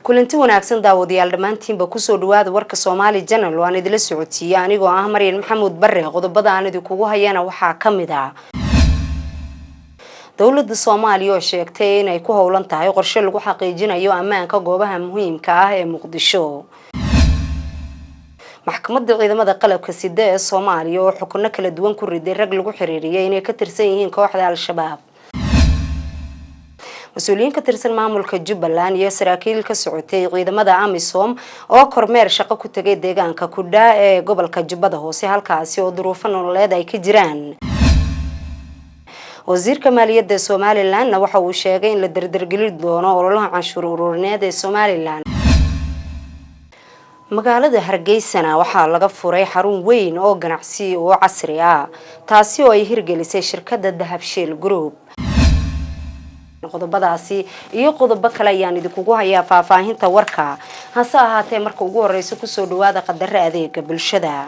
Kulanti wanaagsan daawadayaal, dhammaantiinba kusoo dhawaada warka Soomaali Channel oo aan idila socotiiye anigoo ah Maryan Maxamuud Bare. Qodobada aan idinkugu hayana waxaa ka mid ah dowladda Soomaaliya oo sheegtay inay ku howlan tahay qorshe lagu xaqiijinayo ammaanka goobaha muhiimka ah ee Muqdisho. Maxkamadda ciidamada qalabka sida ee Soomaaliya oo xukuno kala duwan ku riday rag lagu xiriiriyay inay ka tirsan yihiin kooxda Al-Shabaab. Mas-uuliyiin ka tirsan maamulka Jubbaland iyo saraakiil ka socotay ciidamada AMISOM oo kormeer shaqo ku tegay deegaanka Kudhaa ee gobolka Jubbada Hoose, halkaasi oo duruufo nololeed ay ka jiraan. Wasiirka maaliyadda Somalilandna waxa uu sheegay in la dardargelin doono ololaha canshuur ururineed ee Somaliland. Magaalada Hargeysana waxaa laga furay xarun weyn oo ganacsi oo casri ah, taasi oo ay hirgelisay shirkadda Dahabshiil Group. Qodobadaasi iyo qodobo kale ayaan idinkugu hayaa faahfaahinta warka, hase ahaatee marka ugu horeysa kusoo dhawaada qadaro adeega bulshada.